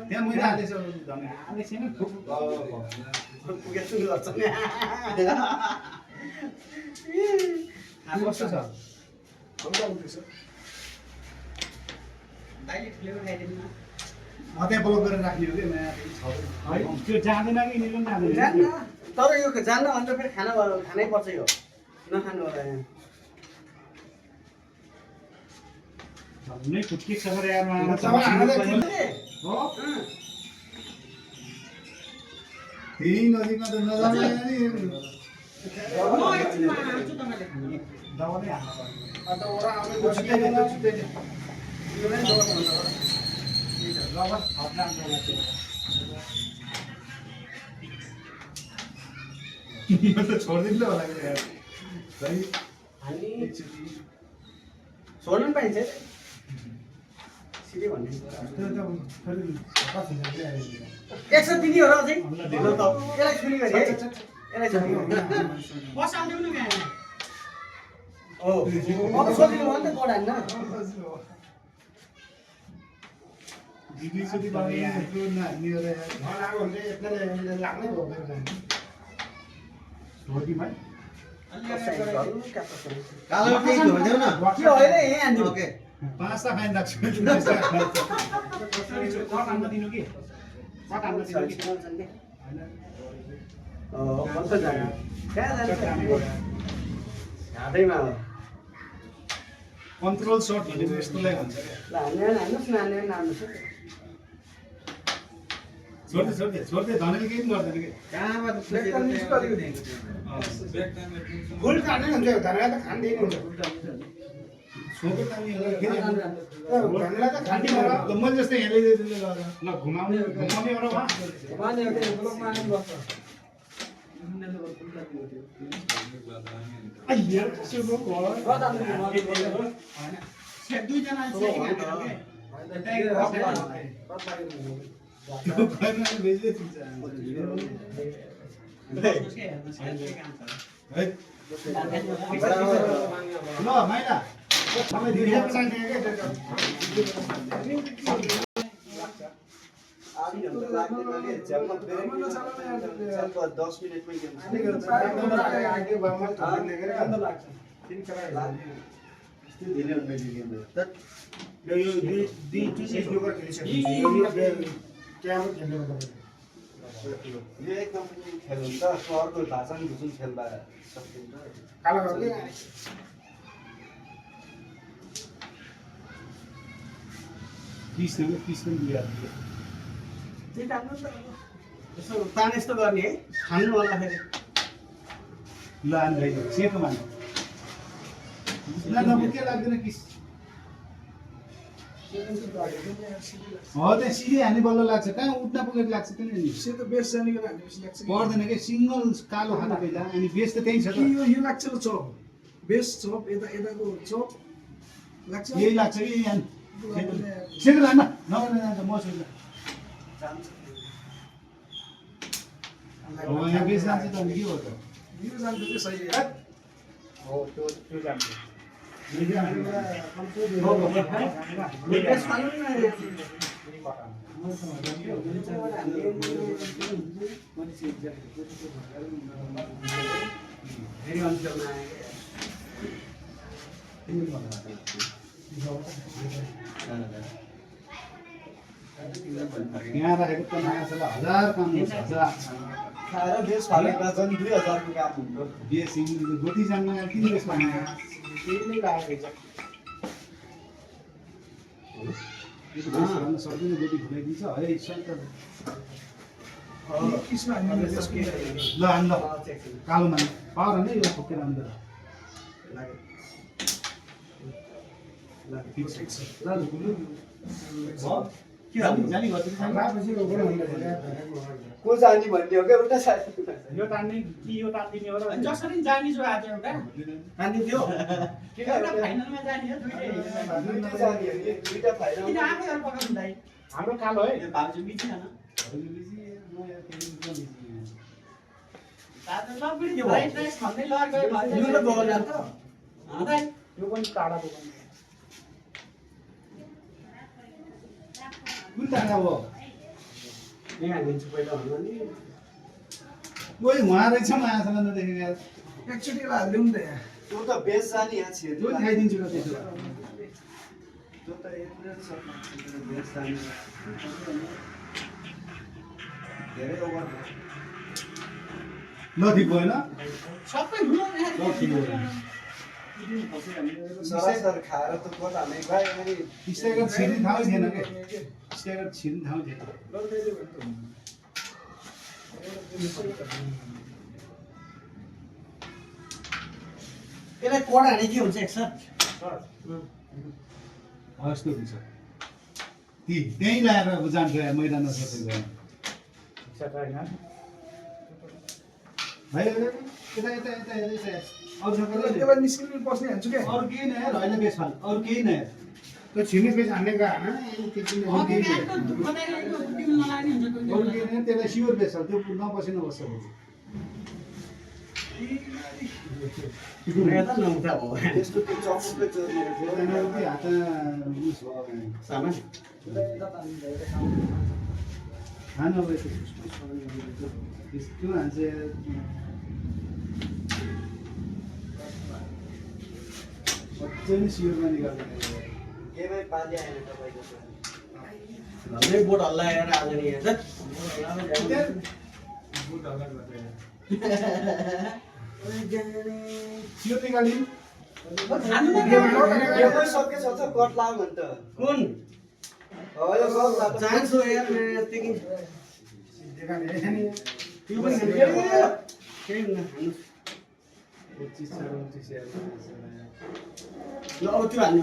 त्यहाँ मैले हालेछ धम्म हालेछ नि पुगेछु गर्छ नि कस्तो छ दाइले फ्लेभर खाइदिनु न त्यहाँ ब्लक गरेर राख्ने हो कि है त्यो जाँदैन कि यिनीहरू पनि जाँदैन जान्न तर यो जान्न भने त फेरि खानै पर्छ यो नखानु होला यहाँ झन्नै खुट्की छ यार हो त्यही नजिकमा त नजाने म एकछिनमा हाल्छु तपाईँले खानु दबाई हाल्नु अन्त ओरा आउने छुट्टै यो नै दबाई हुन्छ रबर हप्ला यो त छोडिदिनु होला कि यार सही हामी छोड्नु पनि पाइन्छ छिटै भन्ने त्यो त फेरि हतास हुन्छ के आयो 103 हो र अझै ल त यसलाई छुरी गरे है यसलाई छुरी बसाल्दिउ न यहाँ ओ अब सोधिनु हो नि त कोड हान्न दिदी सुदी बाबु त्यो नानी रे लागो भने एकले लाग्नै भयो मेरो छोडी भाइ कालो केही धोइदेऊ न के होइन यही हान्नु ओके पाँचटा खाइन राख्छु कट हान्न दिनु कि कट हान्न दिनु कि कस्तो जाने कहाँ जान्छ हातैमा हो कन्ट्रोल सर्ट भनेको यस्तोलाई भन्छ ल हान्नुहोस् न हान्नुहोस् छोड्दै धनेले केही पनि गर्दैन कि कहाँबाट फुल काट्नै हुन्छ धनेलाई त खाँदैन हुन्छ छोपे तानीहरूलाई किन धनेलाई त खाँदैन र मैले जस्तै हेर्दै त्यसले गर्दा ल घुमाउने एउटा वा दुईजना त्यो गर्न बेच्दै दिन्छ है ल माइला मलाई दिएको चाहिन्छ के 10 मिनेटमै यो एकदम खेल हुन्छ अर्को भाषा नि जुन खेल्दा सकिन्छ यसो तान यस्तो गर्ने है खानु होला फेरि ल अनि सेतो मान ल के लाग्दैन किस त्यहाँ सिधै हान्ने बल्ल लाग्छ कहाँ उठ्न पुगेको लाग्छ त्यो नि सेतो बेस जानेको हानेपछि लाग्छ पर्दैन कि सिङ्गल कालो खानु पहिला अनि बेस त त्यही छ त यो लाग्छ र चप बेस चप यताको चप लाग्छ यही लाग्छ कि यहाँ सेतो लान्न नगर्ने जान्छ म सोध्दा यहाँ बेस जान्छ त अनि के हो त यो जान्छ त्यो सही हो त्यो जान्छ यहाँ राखेको त नयाँ छ ल 1000 काम हुन्छ 1000 खाएर बेस फालेको झन् 2000 को काम हुन्छ बेस गोटी जान्न किन बेस पाएन त्यही लागेको सक्दैन गोटी फुलाइदिन्छ है सन्त किसमा हान्ने बेसको ल हान ल कालो मान पावर हान्ने यो ठोकेर हान्दै जानी को जानी भन्ने हो क्या उल्टा साथी यो तान्ने कि यो तान्दिने हो र जसरी जानी जो आज एउटा हान्ने थियो एउटा फाइनलमा जानी हो दुईटै दुईटा जानी हो नि दुईटा फाइनल किन आफैहरु पकाउनु दाइ हाम्रो कालो है यो भाउजू मिची हैन दादा लबडी यो राइट राइट खन्दै लर गयो भाउजू यो त बगल जान्छ दाइ यो पनि टाढा दोकान कुन तारा हो यहाँ हानिदिन्छु पहिला भन्नु नि ओइ उहाँ रहेछ मायासँग नदेखेको यार एकचोटि हाल्दिउँ नि त यहाँ त्यो त बेस जानी यहाँ छिर्नु त्यो खाइदिन्छु र त्यसो त्यो त एभरेज छ बेस जानी धेरै ओभर ल दिप भएन सबै हुनु सरासर खाएर त कोट हाने गयो अनि स्टेगर छिर्ने ठाउँ थिएन के स्टेगर छिर्ने ठाउँ थिएन यसलाई कोड हाने के हुन्छ एकसर यस्तो हुन्छ त्यहीँ ल्याएर अब जान्छ मैदानमा सबै गयो भाइ यता यता यता यता अरू त्यसलाई निस्किनु पस्ने हान्छु क्या अरू केही नयाँ होइन बेस फाल अरू केही नयाँ त्यो छिने पेज हान्ने गएको होइन त्यति नै हो। त्यसलाई स्योर बेच्छ त्यो नबसी नबस्छ त्यस्तो त्यो चक्कै चोर्ने हात उस भयो सामान खानु अब त्यो हान्छ अझै नै स्योरमा निकाल्ने केमै पाली आएन तपाईँको घरमै बोट हल्लाएर आज नि हेर्छ स्योर निकाल्ने केमै सकेछ त कट लाग भन्छ कुन चान्स हो यार त्यही त्यो पनि केही हुन्न ल अब त्यो हाल्नु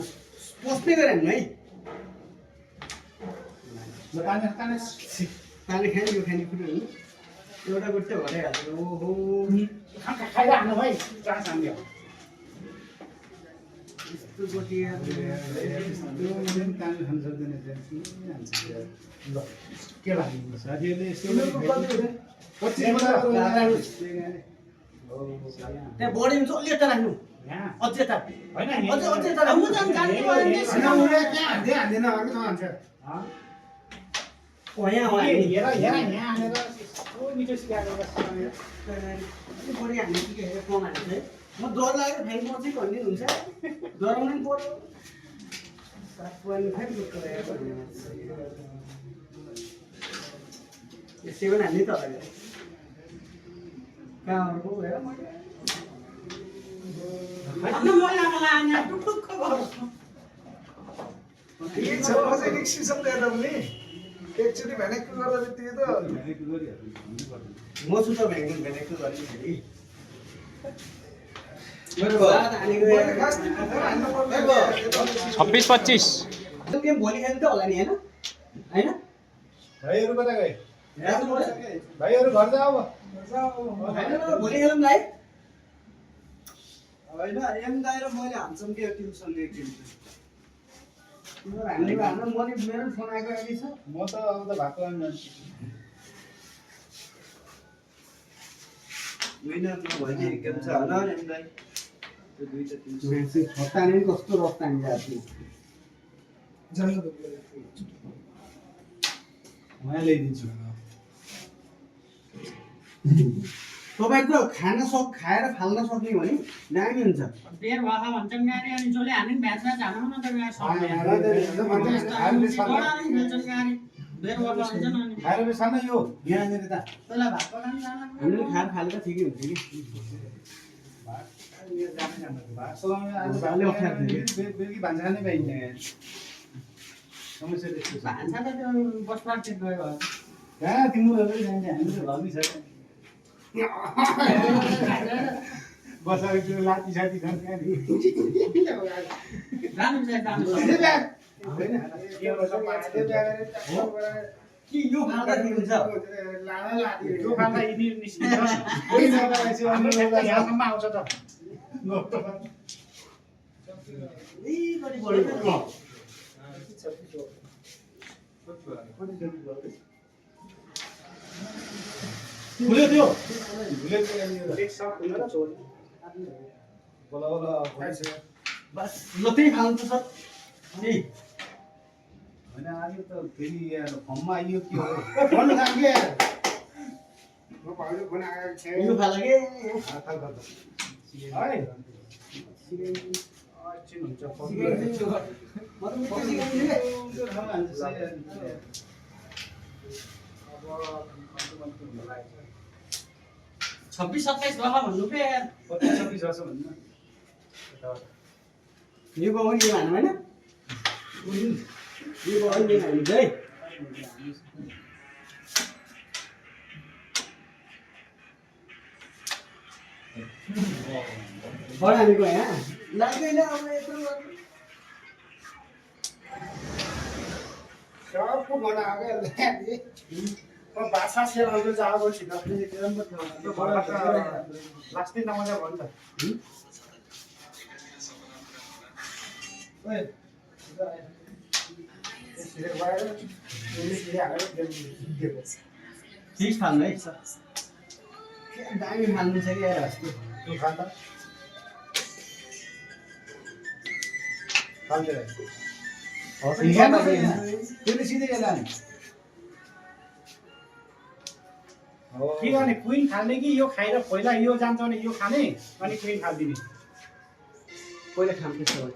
पस्दै गरे हाल्नु है पानी खाने यो खाने कुरो हुनु एउटा गुट्टै भइहाल्छ ओहो खाइराख्नु भाइ चान्स हान्यो यस्तो गोटी के लाग्नु साथीहरूले त्यहाँ बढीमा चाहिँ अलि यता राख्नु यहाँ अझ यता होइन अझ यता राख्नु यहाँ यहाँ हानेर यस्तो मिठो सिकाएको बढी हाल्नु कि कम हाल्नु है म डर लागेर फेरि म चाहिँ भनिदिनु हुन्छ डराउनु पनि पर्यो 7.5 यो 7 हाल्ने त होला कहाँ अर्को हेर एकचोटि भ्यानेक्युल गर्दा बित्तिकै त म छु त भेनेक्युल गर्ने फेरि 26-25 गेम भोलि खेल्दै होला नि होइन होइन भाइहरू कता गए होइन भाइहरू घर जाऊ अब भोलि खेलौँ न है होइन एम दाएर मैले हान्छौँ कि ट्युसन लिएको हामीले हाम्रो मैले मेरो फोन आएको अहिले छ म त अब त भएको विनर भइदिएको गेम छ होला एम दाई त्यो दुईटा ट्युसन हप्ताने पनि कस्तो रफ्त हामी जाति उहाँ ल्याइदिन्छु तपाईँको खाएर फाल्न सक्ने भने दामी हुन्छ बेर भएका भन्छन् गाडी अनि जसले हाने पनि भ्याच हानौँ न त बेर भएका भन्छन् अनि खाएर बेसार्न यो यहाँनिर त त्यसलाई भात पकाउनु जान हामीले खाएर फालेर ठिकै हुन्छ कि बेलुकी भान्सा खानै पाइन्छ यहाँ समस्या त्यस्तो छ भान्सा त त्यो बसपाट टेक गयो कहाँ तिम्रो जान्छ हामी त घरमै छ बसाएर त्यो लाती साथी खान्छ जानु चाहिँ कि यो फाल्दा के हुन्छ यो खाँदा यदि निस्किन्छ यहाँसम्म आउँछ त खुल्यो त्यो बस ल त्यही फाल्नु त सर त्यही होइन आज त फेरि यहाँ फर्ममा आइयो के हो भन्नु काम के यो फाला के है म त मिठो सिकाइदिन्छु अब 26-27 भएका भन्नु पे 25-26 वर्ष भन्नु यो गाउँ नि हान्नु होइन यो गाउँ नि हान्नु है बडा हामीको यहाँ लाग्दैन अब यत्रो सबको घना आ गया तो भाषा से आगे जाओ छिटो तो बड़ा लास्ट दिन नमजा भन्छ ओए यसरी गएर यसले हालेर दिएको फिस फाल्नु है दामी फाल्नु छ कि यार अस्ति त्यो खान त खान्छ त्यसले सिधै यसलाई के गर्ने क्विन खाने कि यो खाएर पहिला यो जान्छ भने यो खाने अनि क्विन खालिदिने पहिला खानु त्यस्तो भयो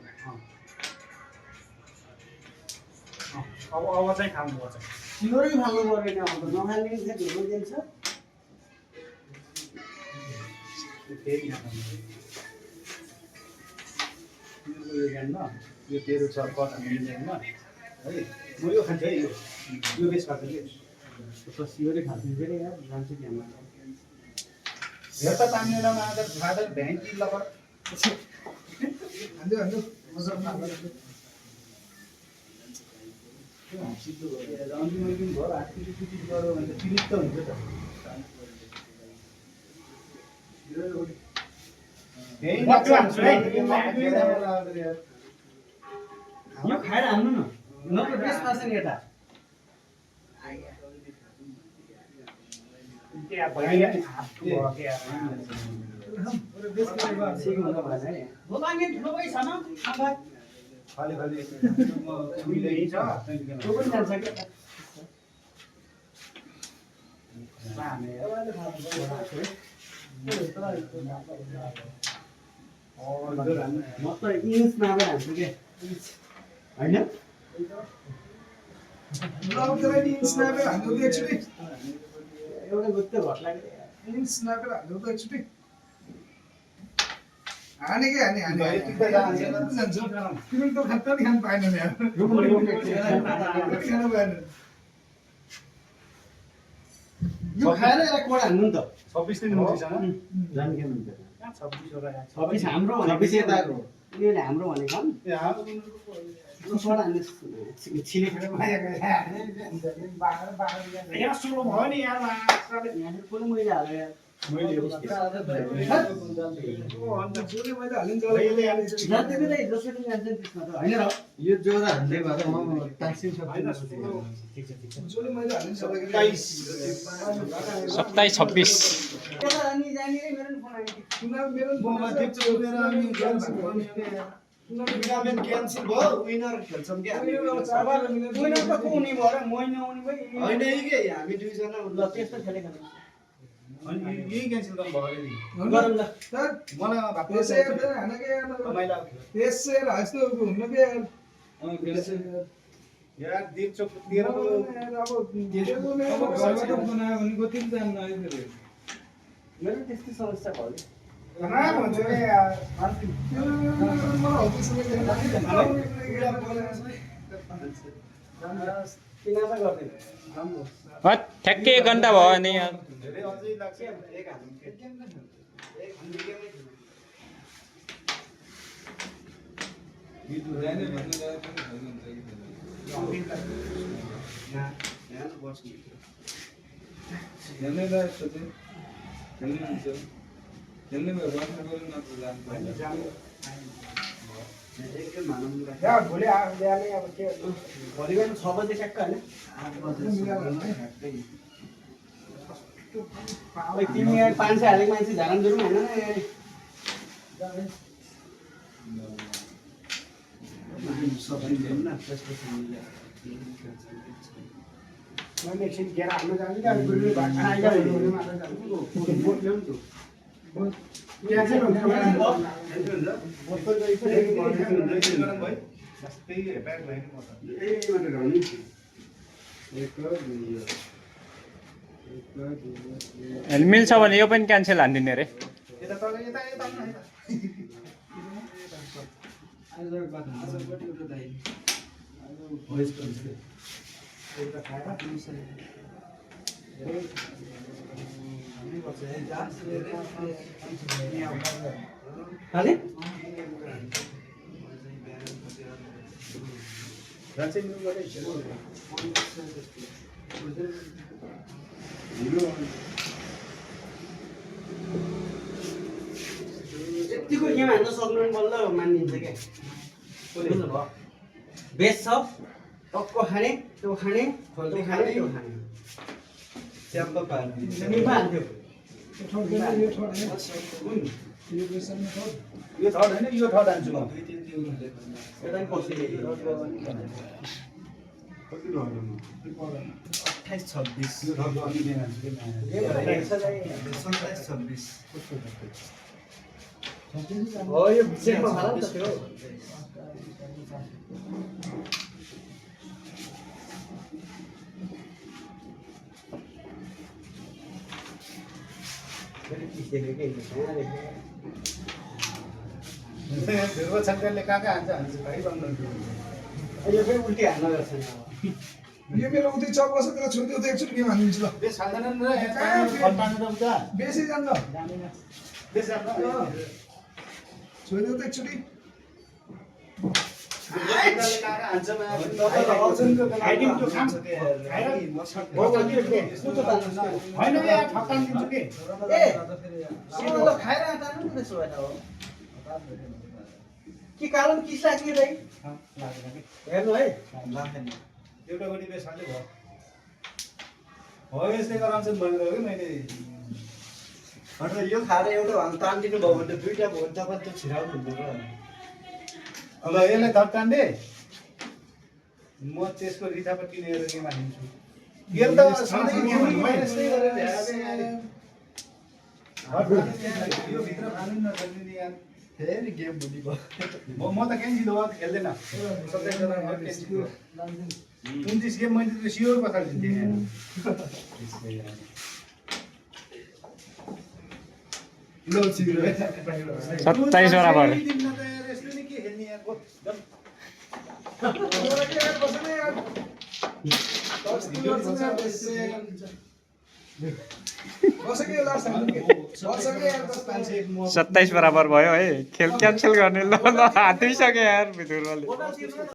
अब चाहिँ खानुपर्छ सिगरै फाल्नु पर्दैन अब त नखाने चाहिँ ढुलो दिन्छ फेरि यहाँ यो ज्ञानमा यो तेरो छ कता ज्ञानमा है म यो खान्छु है यो बेस खान्छु कि सिगरै खानु फेरि यार जान्छ त्यहाँ हेर त तामिलनाडुमा आउँदा फादर भ्याङ कि लपर हान्दै हान्दै मजाक नगरेर सिद्धो भयो अन्तिम अन्तिम भयो हातपिटी पिटी गऱ्यो भने त पिलित त हुन्छ त यो खाएर हाल्नु न नत्र बेस पार्छ नि यता सिक्नु भएन है बोलाङ्गे ठुलो भइ छ न खाली खाली त्यो पनि जान्छ कि म त इन्च नभए हान्छु के होइन नि स्न्यापर हान्नु त एकचोटि एउटा गुत्ते घट लाग्यो स्न्यापर हान्नु त एकचोटि हानेकै हाने हाने जान्छ तिमीले त खाता नि खानु पाएन नि खानु पाएन यो खाएर यसलाई कोड हान्नु नि त 26 दिन मुसिसँग जानु के भन्छ 26 वटा 26 हाम्रो 26 यताको उनीहरूले हाम्रो भनेको ए हाम्रो कोड हान्ने छिलेको यहाँ सुरु भयो नि यार यहाँ पनि मैले हालेँ यार मैले मैले हालिन्छ जति पनि जसरी जान्छ त्यसमा त होइन र यो जोरा हान्दै भएर म टाक्सिङ हैन जोले मैले हालिन्छ 27 26 अनि जाने रे मेरो फोन आयो चुनाव मेरो ममा टिप्छ उनीहरु अनि क्यान्सल गर्ने टुर्नामेन्ट क्यान्सल भयो विनर खेल्छौँ क्या विनर त को हुने भयो र मै नहुने भइ होइन के हामी दुईजना ल त्यस्तो खेलेको अनि यही क्यान्सल गर्नु भयो नि गरौँ ल मलाई भात त्यसै हानेकै रमाइलो त्यसै यस्तो हुन्न के यार दिप चोक 13 को अब धेरै अब घरबाट बनायो भने कति जान्न है फेरि मेरो त्यस्तै समस्या भयो खराब हुन्छ के यार किनामा गर्दैन राम्रो ठ्याक्कै 1 घण्टा भयो नि यार धेरै अझै लाग्छ एक हामी गीत हुँदैन भन्ने गरे पनि हुन्छ कि यहाँ बस्नु खेल्ने गए त खेल्ने हुन्छ खेल्ने भयो बस्नु गऱ्यो नत्र जानु एकदम भनौँ या भोलि ल्याले अब के भोलि बिहान 6 बजे ट्याक्क होइन 8 बजे तिमी 500 हालेको मान्छे झाराम जुरुम होइन न सबै ल्याउँ न त्यसपछि मैले एकछिन घेरा हाल्न जान्छु कि अब गुरुले भात खाएर हुने मात्र जान्छु बोट ल्याउँ त क्यान्सल हुन्छ बोतल गएको गरम भयो त्यही ब्याग भयो नि म त ए मात्र रहनु मिल्छ भने यो पनि क्यान्सल हानिदिने रे यता तल यता यता न खाने यतिको गेम हान्न सक्नु बल्ल मानिन्छ क्या बुझ्नुभयो बेस छ टक्क खाने त्यो खाने त्यो खाने त्यो खाने च्याम्प पार्ने निम्बा हाल्थ्यो यो ठोट देन, यो ठोट है। यो बेसनमा ठोट। यो थर्ड होइन यो थर्ड हान्छु म एउटा नि पसिले कति रह्यो म 28 26 यो थर्ड अनि बिहान हान्छु के नयाँ। 27 26 हो यो सेटमा हाल त त्यो ध्रुव शङ्करले कहाँ कहाँ हान्छ भाइ भन्नु यो फेरि उल्टी हाल्न गर्छ नि यो मेरो उतै चप बस्छ तर छोडिदियो त एकचोटि गेम हानिदिन्छु ल। बेस खाँदैनन् र फल्टानु त उता बेसी जान्न बेस जान्न छोडिदियो त एकचोटि। होइन यार ठक्कान दिन्छु कि खाएर तान्नु नि त्यसो भए त हो के कारण किस लाग्ने हेर्नु है एउटा गरी बेस हाल्दै भयो हो यस्तै गराउँछन् भनेर हो कि मैले अन्त यो खाएर एउटा भाग तानिदिनु भयो भने त दुईटा भयो भने तपाईँ त्यो छिराउनु हुँदैन ल यसलाई थप तान्दे म त्यसको रिथापट्टि लिएर गेम हालिदिन्छु गेम त सधैँ गेम यस्तै गरेर यो भित्र फाल्नु न सक्दिनँ यार फेरि गेम भुलि भयो म त क्यान्सिल हो खेल्दैन 29 गेम मैले त स्योर बसालिदिन्थेँ ल छिरो 27 बराबर यसले नि के खेल्ने यार बसेको लास्ट हाल्नु के बसेको यार 27 बराबर भयो है खेल क्यान्सल गर्ने ल हातिसक्यो यार भित्रले